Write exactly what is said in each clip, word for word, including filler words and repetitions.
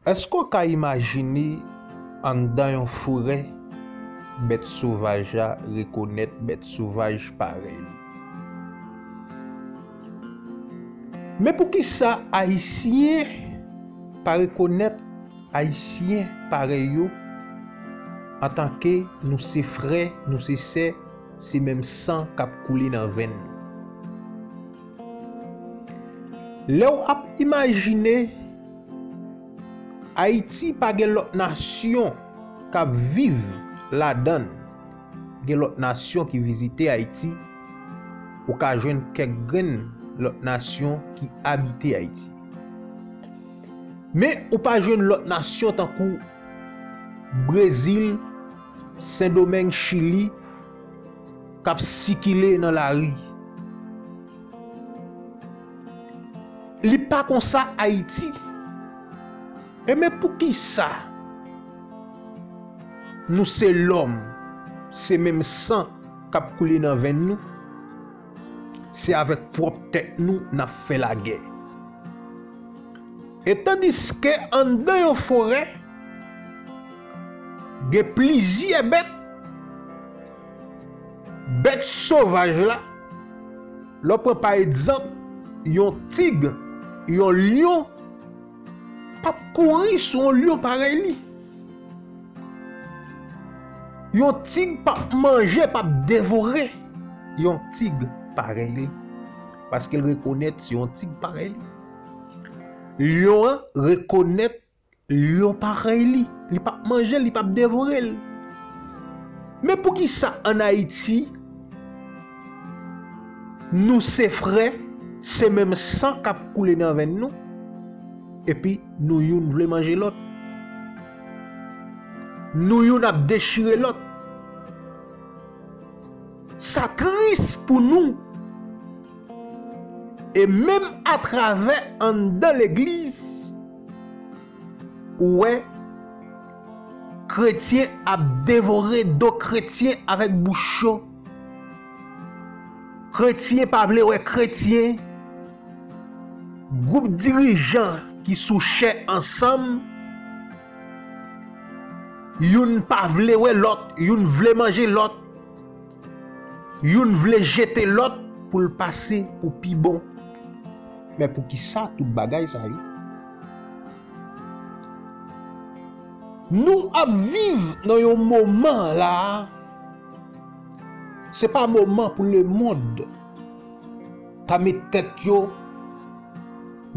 Èske w ka imajine anndan yon forè, bèt sovaj la rekonèt bèt sovaj parèy li? Men poukisa Ayisyen pa rekonèt Ayisyen parèy yo antanke nou se frè, nou se sè, se menm san k ap koule nan venn nou? Lè w ap imajine Ayiti pa gen lòt nasyon k ap viv ladan l, gen lòt nasyon ki vizite Ayiti, ou ka jwenn kèk grenn lòt nasyon ki abite Ayiti. Men ou pa jwenn lòt nasyon tankou Brezil, Sendomeng, Chili, k ap sikile nan lari. Li pa konsa Ayiti. E men poukisa nou se lòm, se menm san k ap koule nan venn nou, se avèk pwòp tèt nou n ap fè lagè. E tandiske anndan yon forè, gen plizyè bèt, bèt sovaj la, lè w pran pa egzanp, yon tig, yon lyon, p ap kouri sou yon lyon parèy li. Yon tig p ap manje, p ap devore yon tig parèy li. Paske l rekonèt se yon tig parèy li. Lyon an rekonèt lyon parèy li. Li p ap manje l, li p ap devore l. Men poukisa ann Ayiti, nou se frè, se menm san k ap koule nan venn nou, epi nou youn vle manje lòt? Nou youn ap dechire lòt. Sa tris pou nou. E menm atravè anndan legliz, ou wè kretyen ap devore do kretyen avèk bouch yo. Kretyen pa vle wè kretyen. Gwoup dirijan ki sou chè ansanm, youn pa vle wè lòt, youn vle manje lòt, youn vle jete lòt pou l pase pou pi bon. Men poukisa tout bagay sa yo? Nou ap viv nan yon moman la a, se pa moman pou lemonn ta met tèt yo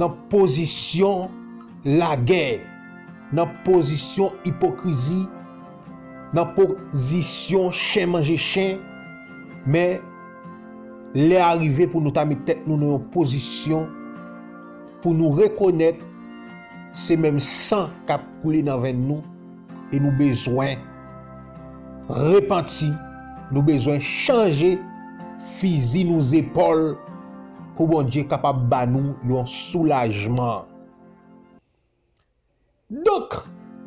nan pozisyon lagè, nan pozisyon ipokrizi, nan pozisyon chen manje chen, men lè a rive pou nou ta met tèt nou nan yon pozisyon pou nou rekonèt se menm san k ap koule nan venn nou e nou bezwen repanti, nou bezwen chanje fizi nou zepòl pou Bondye kapab ba nou yon soulajman. Donk,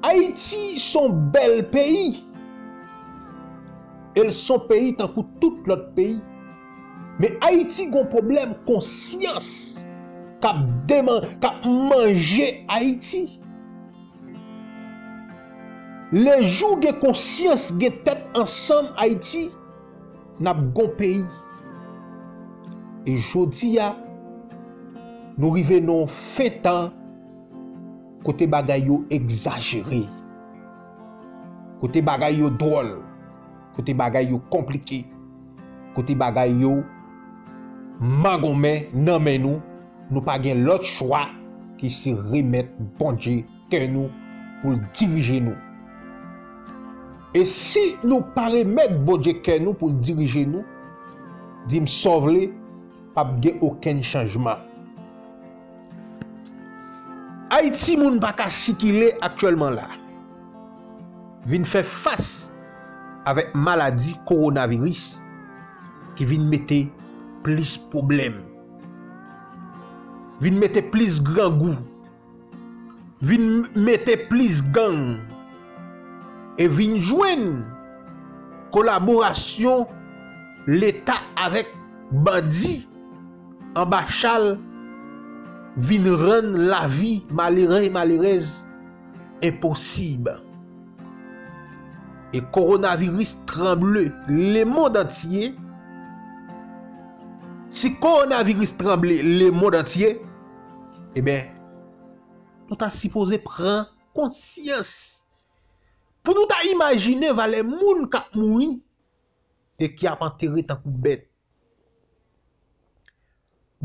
Ayiti s on bèl peyi. E l s on peyi tankou tout lòt peyi. Men Ayiti gon pwoblèm konsyans k ap deman, k ap manje Ayiti. Lejou gen konsyans, gen tèt ansanm Ayiti, n ap gon peyi. E jodi a, nou rive nan yon fen tan kote bagay yo egzajere, kote bagay yo dwòl, kote bagay yo konplike, kote bagay yo magonmen nan men nou, nou pa gen lòt chwa ke se remèt Bondye kè nou pou l dirije nou. E si nou pa remèt Bondye kè nou pou l dirije nou, di m sa w vle, p ap gen okenn chanjman. Ayiti, moun pa ka sikile aktyèlman la, vin fè fas avèk maladi kowonaviris ki vin mete plis pwoblèm, vin mete plis grangou, vin mete plis gang e vin jwenn kolaborasyon Leta avèk bandi anba chal, vin rann lavi malere, malerèz enposib. E kowonaviris tranble lemonn antye. Si kowonaviris tranble lemonn antye, ebyen, nou ta sipoze pran konsyans. Pou nou ta imajine valè moun k ap mouri e ki ap antere tankou bèt.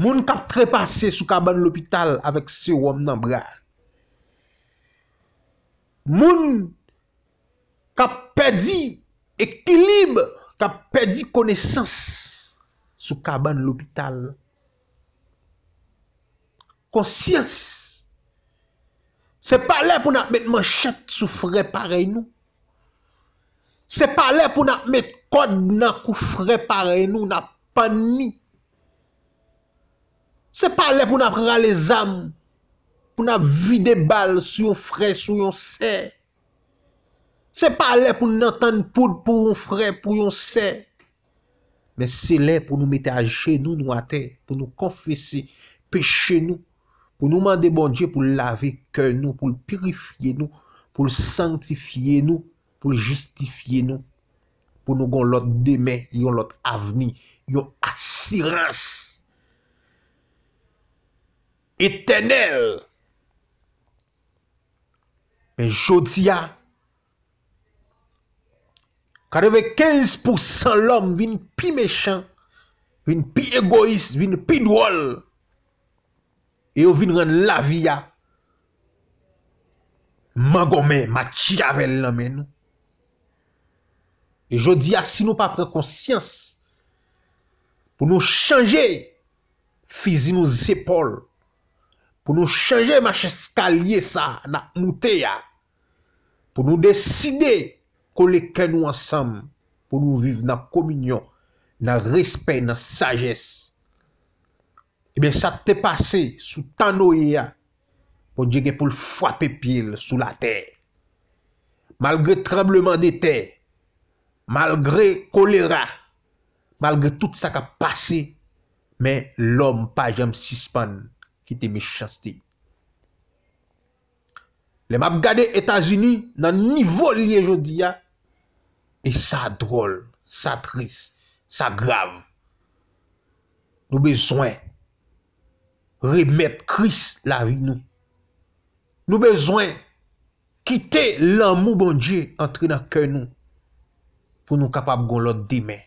Moun k ap trepase sou kabann lopital avèk sewòm nan bra. Moun k ap pèdi ekilib, k ap pèdi konesans sou kabann lopital. Konsyans. Se pa lè pou n ap met manchèt sou frè parèy nou. Se pa lè pou n ap met kòd nan kou frè parèy nou, n ap pann li. Se pa lè pou n ap rale zam, pou n ap vide bal sou yon frè, sou yon sè. Se pa lè pou n antann poud pou yon frè, pou yon sè. Men se lè pou nou mete ajenou nou atè, pou nou konfese peche nou, pou nou mande Bondye pou l lave kè nou, pou l pirifye nou, pou l sanktifye nou, pou l jistifye nou, pou nou gen yon lòt demen, yon lòt avni, yon asirans etènèl. Men jodi a, katrevenkenz pousan lòm vin pi mechan, vin pi egoyis, vin pi dwòl. E yo vin rann lavi a mangonmen, matyavèl nan men nou. E jodi a, si nou pa pran konsyans pou nou chanje fizi nou zepòl, pou nou chanje mach eskalye sa n ap moute a, pou nou deside kole kè nou ansanm, pou nou viv nan kominyon, nan respè, nan sajès. Ebyen, sa k te pase sou tan Noye a, Bondye gen pou l frape pye l sou latè. Malgre tranbleman de tè, malgre kolera, malgre tout sa k ap pase, men lòm pa janm sispann kite mechanste. Lè m ap gade Etazini nan nivo l ye jodi a, e sa dwòl, sa tris, sa grav. Nou bezwen remèt Kris lavi nou. Nou bezwen kite lanmou Bondye antre nan kè nou pou nou kapab gon lòt demen.